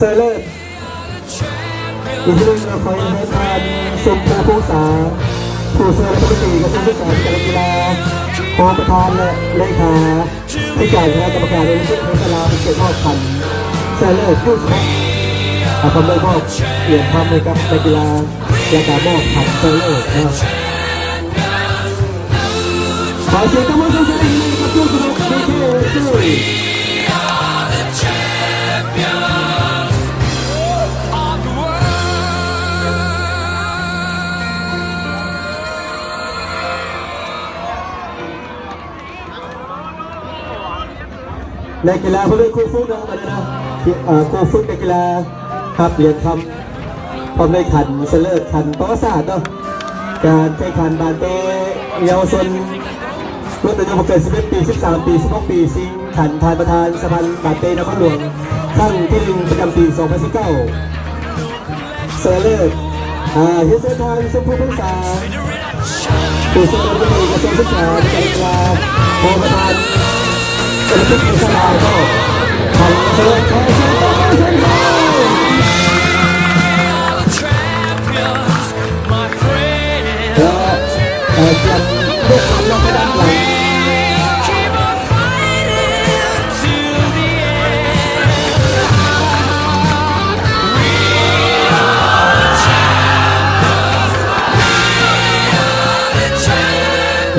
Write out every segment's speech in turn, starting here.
ເຊີເລີດ. ອີກເທື່ອໜຶ່ງກໍຂໍຮຽນເຊີນທ່ານ ສົມພູ ພົງສາ ຜູ້ຊ່ວຍລັດຖະມົນຕີກະຊວງສຶກສາທິການ ແລະ ກິລາ, ຮອງປະທານ ແລະ ເລຂາທິການຄະນະກຳມະການໂອລິມປິກແຫ່ງຊາດລາວ ເປັນກຽດມອບຂັນເຊີເລີດ ຢູສິບຫົກ ອາ ພ້ອມດ້ວຍມອບຫຼຽນຄຳໃຫ້ກັບນັກກິລາ ແລະ ກະມອບຂັນເຊີເລີດເນາະ. ຂໍສຽງຕົບມືສົ່ງເສີມໃຫ້ກັບຜູ້ສະໜັບສະໜູນ ເຄ ເອັຟ ຊີ ນັກກິລາເພິ່ນເປັນຄູຝຶກເນາະ ບາດນີ້ເນາະ ເອີ ຄູຝຶກນັກກິລາ ຮັບຫຼຽນຄຳ ພ້ອມດ້ວຍຂັນເຊີເລີດ ຂັນປະຫວັດສາດເນາະ ການແຂ່ງຂັນບານເຕະເຍົາວະຊົນ ລຸ້ນອາຍຸບໍ່ເກີນສິບເອັດປີ ສິບສາມປີ ສິບຫົກປີ ຊິງຂັນທ່ານປະທານສະຫະພັນບານເຕະນະຄອນຫຼວງ ຄັ້ງທີໜຶ່ງ ປະຈຳປີສອງພັນສິບເກົ້າ. ເຊີເລີດ ອາ ຮຽນເຊີນທ່ານ ສົມພູ ພົງສາ ຜູ້ຊ່ວຍລັດຖະມົນຕີກະຊວງສຶກສາທິການ ແລະ ກິລາ ຮອງປະທານໂອລິມປິກແຫ່ງຊາດລາວ ກໍ ທ່ານ ເຊີເລີດ ຂໍສຽງຕົບມືສົ່ງເສີມ ເອີ ກຽມຍົກຂັນລົງໄປດ້ານຫຼັງ.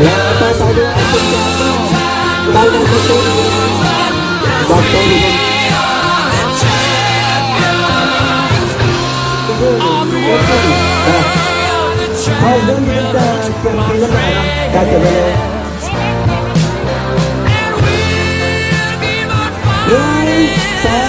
ແລ້ວຕໍ່ໄປເດີ ເປັນການມອບລາງວັນບັກໂຕ ບັກໂຕ ເພາະເລື່ອງການກຽມຕີນຳໜ້າເນາະ ການກຽມໄວ້ແລ້ວ. ໜຶ່ງ ສອງ